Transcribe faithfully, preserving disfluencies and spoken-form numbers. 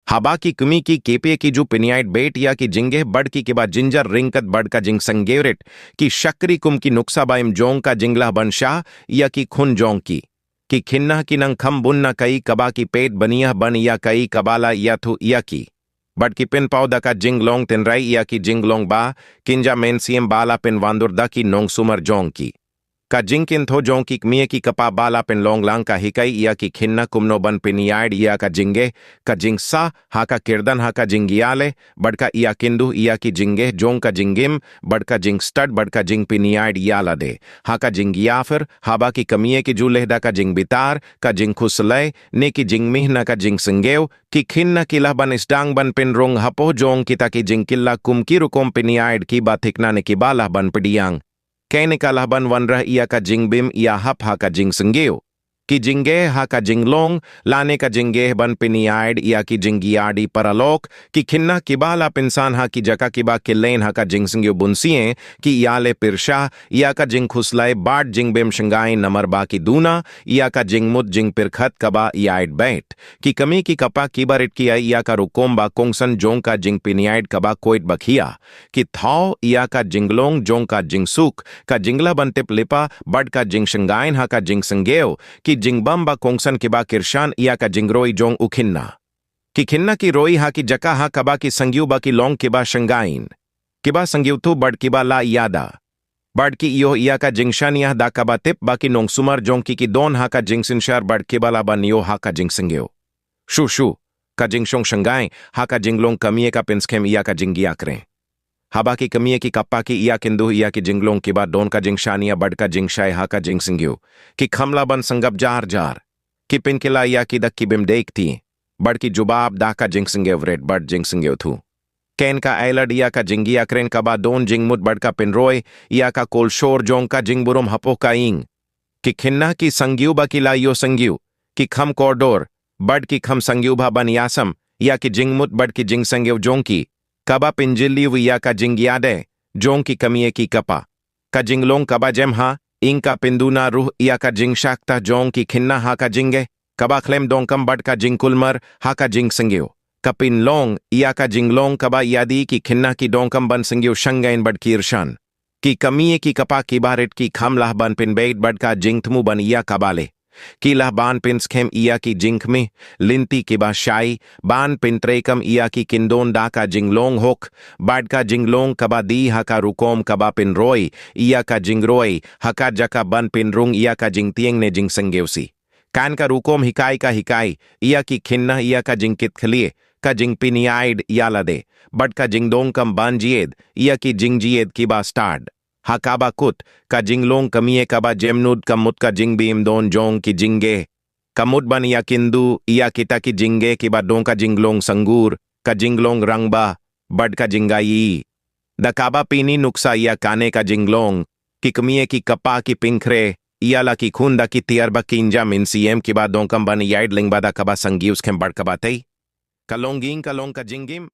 Haba ki kmie ki kpie ki ju pyniaid beit ïa ki jingeh bad ki kiba jynjar ryngkat bad ka jingsngewrit, ki shakri kum ki nuksa ba im jong ka jinglah ban shah ïa ki khun jong ki. Ki khynnah ki nang kham bun na kaei kaba ki peit bniah ban ïa kaei kaba la ïathuh ïa ki. Bad ki pynpaw da ka jinglong tynrai ïa ki jinglong ba kynja mynsiem ba la pynwandur da ki nongsumar jong ki. Ka jingkynthoh jong ki kmie ki kpa ba la pynlong lang ka hikai ïa ki khynnah kumno ban pyniaid ïa ka jingeh, ka jingsah ha ka kyrdan ha ka jingïaleh, bad ka ïakynduh ïa ki jingeh jong ka jingim, bad ka jingstad bad ka jingpyniaid ïa lade ha ka jingïapher. Haba ki kmie ki ju leh da ka jingbitar, ka jingkhuslai, ne ki jingmih na ka jingsngewthuh, ki khynnah ki lah ban sdang ban pynrung hapoh jong kita ki jingkylla kum ki rukom pyniaid kiba thikna ne kiba lah ban pdiang. Kaei ne ka lah ban wanrah ïa ka jingbym ïahap ha ka jingsngewthuh, ki jingeh ha ka jinglong, lane ka jingeh ban pyniaid ïa ki jingïadei paralok. Ki khynnah kiba la pynsan ha ki jaka kiba kylleng ha ka jingsngewthuh bunsien ki ïaleh pyrshah ïa ka jingkhuslai bad jingbym shngaiñ namar ba ki duna ïa ka jingmut jingpyrkhat kaba ïaid beit. Ki kmie ki kpa kiba rit ki ai ïa ka rukom ba kongsan jong ka jingpyniaid kaba koit ba khia. Ki thaw ïa ka jinglong jong ka jingsuk, ka jinglah ban tip lypa bad ka jingshngaiñ ha ka jingsngewthuh, ki jingbam ba kongsan kiba kyrshan ïa ka jingroi jong u khynnah. Ki khynnah ki roi ha ki jaka ha kaba ki sngewthuh ba ki long kiba shngaiñ, kiba sngewthuh bad kiba la ïada. Bad ki ïoh ïa ka jingshaniah da kaba tip ba ki nongsumar jong ki ki don ha ka jingsynshar bad kiba lah ban ïoh ha ka jingsngewthuh. Shuh shuh, ka jingshong shngaiñ ha ka jinglong kmie ka pynskhem ïa ka jingïakren. Haba ki kmie ki kpa ki ïakynduh ïa ki jinglong kiba don ka jingshaniah bad ka jingshai ha ka jingsngewthuh, ki kham lah ban sngap jar jar. Ki pynkylla ïa ki da ki bym dei kti, bad ki jubab da ka jingsngewrit bad jingsngewthuh. Ken ka ailad ïa ka jingïakren kaba don jingmut bad ka pynroi ïa ka kulshor jong ka jingburom hapoh ka ïing. Ki khynnah ki sngewthuh ba ki la ïohsngew, ki kham kordor, bad ki kham sngewbha ban ïasam ïa ki jingmut bad ki jingsngewthuh jong ki, kaba pynjylliew ïa ka jingïadei jong ki kmie ki kpa. Ka jinglong kaba jem ha ïing ka pynduna ruh ïa ka jingshakta jong ki khynnah ha ka jingeh, kaba khlem donkam bad ka jingkulmar ha ka jingsngewthuh. Ka pynlong ïa ka jinglong kaba ïadei ki khynnah ki donkam ban sngewthuh shngaiñ bad kyrshan. Ki kmie ki kpa kiba rit ki kham lah ban pynbeit bad ka jingthmu ban ïa kaba leh. Ki lah ban pynskhem ïa ki jingkhmih, lynti kiba shai, ban pyntreikam ïa ki kyndon da ka jinglong hok, bad ka jinglong kaba dei ha ka rukom kaba pynroi ïa ka jingroi, ha ka jaka ban pynrung ïa ka jingtieng ne jingsngewsih. Kan ka rukom hikai ka hikai ïa ki khynnah ïa ka jingkitkhlieh, ka jingpyniaid ïa lade, bad ka jingdonkam ban jied ïa ki jingjied kiba stad. Ha kaba kut, ka jinglong kmie kaba jemnud ka mut ka jingbym don jong ki jingeh. Ka mut ban ïakynduh ïa kita ki jingeh kiba don ka jinglong sngewthuh, ka jinglong rangbah, bad ka jingïaid. Da kaba pyni nuksa ïa kane ka jinglong, ki kmie ki kpa ki pynkhreh ïa la ki khun da ki tiar ba kynja mynsiem kiba donkam ban ïaid lyngba da kaba sngewthuh skhem bad kaba tei. Ka longïing ka long ka jingim,